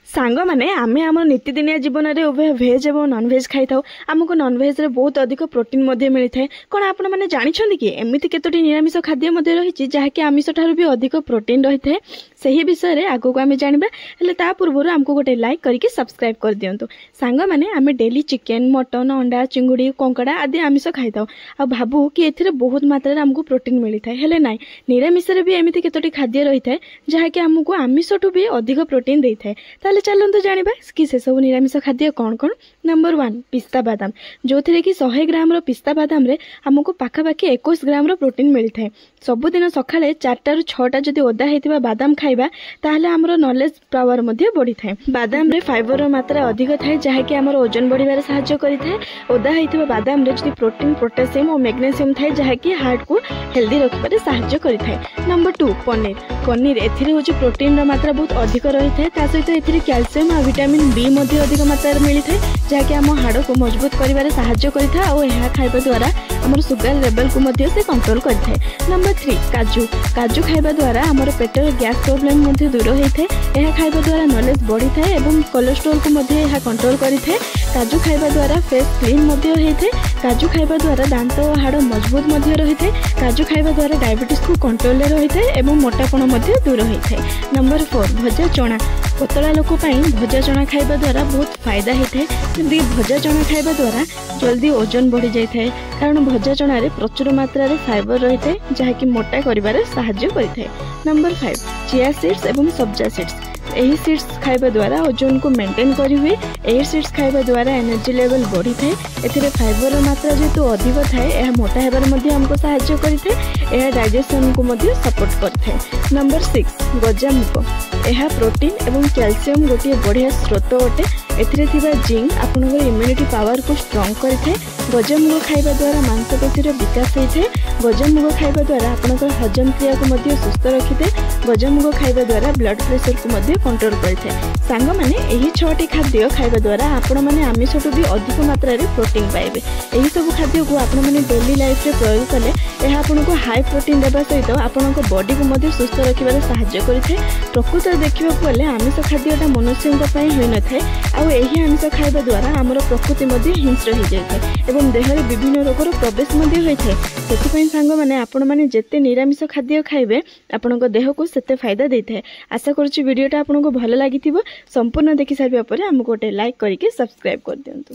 ସାଙ୍ଗମାନେ, ଆମେ ଆମର ନୀତିଦିନିଆ ଜୀବନରେ ଉଭୟ ଭେଜ୍ ଏବଂ ନନଭେଜ୍ ଖାଇଥାଉ। ଆମକୁ ନନଭେଜ୍ରେ ବହୁତ ଅଧିକ ପ୍ରୋଟିନ୍ ମଧ୍ୟ ମିଳିଥାଏ। କ'ଣ ଆପଣମାନେ ଜାଣିଛନ୍ତି କି ଏମିତି କେତୋଟି ନିରାମିଷ ଖାଦ୍ୟ ମଧ୍ୟ ରହିଛି, ଯାହାକି ଆମିଷ ଠାରୁ ବି ଅଧିକ ପ୍ରୋଟିନ୍ ରହିଥାଏ? ସେହି ବିଷୟରେ ଆଗକୁ ଆମେ ଜାଣିବା, ହେଲେ ତା ପୂର୍ବରୁ ଆମକୁ ଗୋଟେ ଲାଇକ୍ କରିକି ସବସ୍କ୍ରାଇବ୍ କରିଦିଅନ୍ତୁ। ସାଙ୍ଗମାନେ, ଆମେ ଡେଲି ଚିକେନ୍, ମଟନ୍, ଅଣ୍ଡା, ଚିଙ୍ଗୁଡ଼ି, କଙ୍କଡ଼ା ଆଦି ଆମିଷ ଖାଇଥାଉ ଆଉ ଭାବୁ କି ଏଥିରେ ବହୁତ ମାତ୍ରାରେ ଆମକୁ ପ୍ରୋଟିନ୍ ମିଳିଥାଏ। ହେଲେ ନାହିଁ, ନିରାମିଷରେ ବି ଏମିତି କେତୋଟି ଖାଦ୍ୟ ରହିଥାଏ, ଯାହାକି ଆମକୁ ଆମିଷଠୁ ବି ଅଧିକ ପ୍ରୋଟିନ୍ ଦେଇଥାଏ। ତାହେଲେ ଚାଲନ୍ତୁ ଜାଣିବା କି ସେସବୁ ନିରାମିଷ ଖାଦ୍ୟ କ'ଣ କ'ଣ। ନମ୍ବର 1, ପିସ୍ତା ବାଦାମ, ଯେଉଁଥିରେ କି 100 ଗ୍ରାମର ପିସ୍ତା ବାଦାମରେ ଆମକୁ ପାଖାପାଖି 21 ଗ୍ରାମର ପ୍ରୋଟିନ୍ ମିଳିଥାଏ। ସବୁଦିନ ସକାଳେ 4ଟାରୁ 6ଟା ଯଦି ଓଦା ହେଇଥିବା ବାଦାମ ଖାଇବା, ତାହେଲେ ଆମର ନଲେଜ ପାୱାର ମଧ୍ୟ ବଢ଼ିଥାଏ। ବାଦାମରେ ଫାଇବରର ମାତ୍ରା ଅଧିକ ଥାଏ, ଯାହାକି ଆମର ଓଜନ ବଢ଼ିବାରେ ସାହାଯ୍ୟ କରିଥାଏ। ଓଦା ହେଇଥିବା ବାଦାମରେ ଯଦି ପ୍ରୋଟିନ୍, ପୋଟାସିୟମ୍ ଓ ମ୍ୟାଗ୍ନେସିୟମ୍ ଥାଏ, ଯାହାକି ହାର୍ଟକୁ ହେଲ୍ଦି ରଖିବାରେ ସାହାଯ୍ୟ କରିଥାଏ। ନମ୍ବର 2, ପନିର। ପନିର, ଏଥିରେ ହେଉଛି ପ୍ରୋଟିନ୍ର ମାତ୍ରା ବହୁତ ଅଧିକ ରହିଥାଏ। ତା ସହିତ ଏଥିରେ କ୍ୟାଲସିୟମ୍ ଆଉ ଭିଟାମିନ୍ ବି ମଧ୍ୟ ଅଧିକ ମାତ୍ରାରେ ମିଳିଥାଏ, ଯାହାକି ଆମ ହାଡ଼କୁ ମଜବୁତ କରିବାରେ ସାହାଯ୍ୟ କରିଥାଏ ଆଉ ଏହା ଖାଇବା ଦ୍ୱାରା ଆମର ସୁଗାର ଲେଭେଲକୁ ମଧ୍ୟ ସେ କଣ୍ଟ୍ରୋଲ କରିଥାଏ। ନମ୍ବର 3, କାଜୁ। କାଜୁ ଖାଇବା ଦ୍ୱାରା ଆମର ପେଟର ଗ୍ୟାସ୍ ପ୍ରୋବ୍ଲେମ୍ ମଧ୍ୟ ଦୂର ହୋଇଥାଏ। ଏହା ଖାଇବା ଦ୍ୱାରା ନଲେଜ ବଢ଼ିଥାଏ ଏବଂ କୋଲେଷ୍ଟ୍ରୋଲକୁ ମଧ୍ୟ ଏହା କଣ୍ଟ୍ରୋଲ କରିଥାଏ। କାଜୁ ଖାଇବା ଦ୍ୱାରା ଫେସ୍ କ୍ଲିନ୍ ମଧ୍ୟ ହୋଇଥାଏ। କାଜୁ ଖାଇବା ଦ୍ୱାରା ଦାନ୍ତ ଓ ହାଡ଼ ମଜବୁତ ମଧ୍ୟ ରହିଥାଏ। କାଜୁ ଖାଇବା ଦ୍ୱାରା ଡାଇବେଟିସ୍କୁ କଣ୍ଟ୍ରୋଲରେ ରହିଥାଏ ଏବଂ ମୋଟାପଣ ମଧ୍ୟ ଦୂର ହୋଇଥାଏ। ନମ୍ବର 4, ଭଜା ଚଣା। ପତଳା ଲୋକ ପାଇଁ ଭଜା ଚଣା ଖାଇବା ଦ୍ୱାରା ବହୁତ ଫାଇଦା ହୋଇଥାଏ। ଯେମିତିକି ଭଜା ଚଣା ଖାଇବା ଦ୍ୱାରା ଜଲ୍ଦି ଓଜନ ବଢ଼ିଯାଇଥାଏ, କାରଣ ଭଜା ଚଣାରେ ପ୍ରଚୁର ମାତ୍ରାରେ ଫାଇବର ରହିଥାଏ, ଯାହାକି ମୋଟା କରିବାରେ ସାହାଯ୍ୟ କରିଥାଏ। ନମ୍ବର 5, ଚିଆ ସିଡ୍ସ ଏବଂ ସବ୍ଜା ସିଡ୍ସ। ଏହି ସିଡ୍ସ ଖାଇବା ଦ୍ୱାରା ଓଜନକୁ ମେଣ୍ଟେନ୍ କରିହୁଏ। ଏହି ସିଡ୍ସ ଖାଇବା ଦ୍ୱାରା ଏନର୍ଜି ଲେଭେଲ୍ ବଢ଼ିଥାଏ। ଏଥିରେ ଫାଇବରର ମାତ୍ରା ଯେହେତୁ ଅଧିକ ଥାଏ, ଏହା ମୋଟା ହେବାରେ ମଧ୍ୟ ଆମକୁ ସାହାଯ୍ୟ କରିଥାଏ। ଏହା ଡାଇଜେସନକୁ ମଧ୍ୟ ସପୋର୍ଟ କରିଥାଏ। ନମ୍ବର 6, ଗଜାମୁଗ। ଏହା ପ୍ରୋଟିନ୍ ଏବଂ କ୍ୟାଲସିୟମ୍ ଗୋଟିଏ ବଢ଼ିଆ ସ୍ରୋତ ଅଟେ। ଏଥିରେ ଥିବା ଜିଙ୍କ୍ ଆପଣଙ୍କର ଇମ୍ୟୁନିଟି ପାୱାରକୁ ଷ୍ଟ୍ରଙ୍ଗ କରିଥାଏ। ଗଜାମୁଗ ଖାଇବା ଦ୍ୱାରା ମାଂସପେଶୀର ବିକାଶ ହୋଇଥାଏ। ଗଜାମୁଗ ଖାଇବା ଦ୍ୱାରା ଆପଣଙ୍କର ହଜମ କ୍ରିୟାକୁ ମଧ୍ୟ ସୁସ୍ଥ ରଖିଥାଏ। ଗଜାମୁଗ ଖାଇବା ଦ୍ୱାରା ବ୍ଲଡ୍ ପ୍ରେସରକୁ ମଧ୍ୟ କଣ୍ଟ୍ରୋଲ କରିଥାଏ। ସାଙ୍ଗମାନେ, ଏହି 6ଟି ଖାଦ୍ୟ ଖାଇବା ଦ୍ୱାରା ଆପଣମାନେ ଆମିଷଠୁ ବି ଅଧିକ ମାତ୍ରାରେ ପ୍ରୋଟିନ୍ ପାଇବେ। ଏହିସବୁ ଖାଦ୍ୟକୁ ଆପଣମାନେ ଡେଲି ଲାଇଫରେ ପ୍ରୟୋଗ କଲେ ଏହା ଆପଣଙ୍କୁ ହାଇ ପ୍ରୋଟିନ୍ ଦେବା ସହିତ ଆପଣଙ୍କ ବଡିକୁ ମଧ୍ୟ ସୁସ୍ଥ ରଖିବାରେ ସାହାଯ୍ୟ କରିଥାଏ। ପ୍ରକୃତରେ ଦେଖିବାକୁ ଗଲେ ଆମିଷ ଖାଦ୍ୟଟା ମନୁଷ୍ୟଙ୍କ ପାଇଁ ହୋଇନଥାଏ, ଆଉ ଏହି ଆମିଷ ଖାଇବା ଦ୍ୱାରା ଆମର ପ୍ରକୃତି ମଧ୍ୟ ହିଂସ୍ର ହୋଇଯାଇଥାଏ ଏବଂ ଦେହରେ ବିଭିନ୍ନ ରୋଗର ପ୍ରବେଶ ମଧ୍ୟ ହୋଇଥାଏ। ସେଥିପାଇଁ ସାଙ୍ଗମାନେ, ଆପଣମାନେ ଯେତେ ନିରାମିଷ ଖାଦ୍ୟ ଖାଇବେ, ଆପଣଙ୍କ ଦେହକୁ ସେତେ ଫାଇଦା ଦେଇଥାଏ। ଆଶା କରୁଛି ଭିଡ଼ିଓଟା ଆପଣଙ୍କୁ ଭଲ ଲାଗିଥିବ। ସମ୍ପୂର୍ଣ୍ଣ ଦେଖି ସାରିବା ପରେ ଆମକୁ ଗୋଟେ ଲାଇକ୍ କରିକି ସବସ୍କ୍ରାଇବ୍ କରିଦିଅନ୍ତୁ।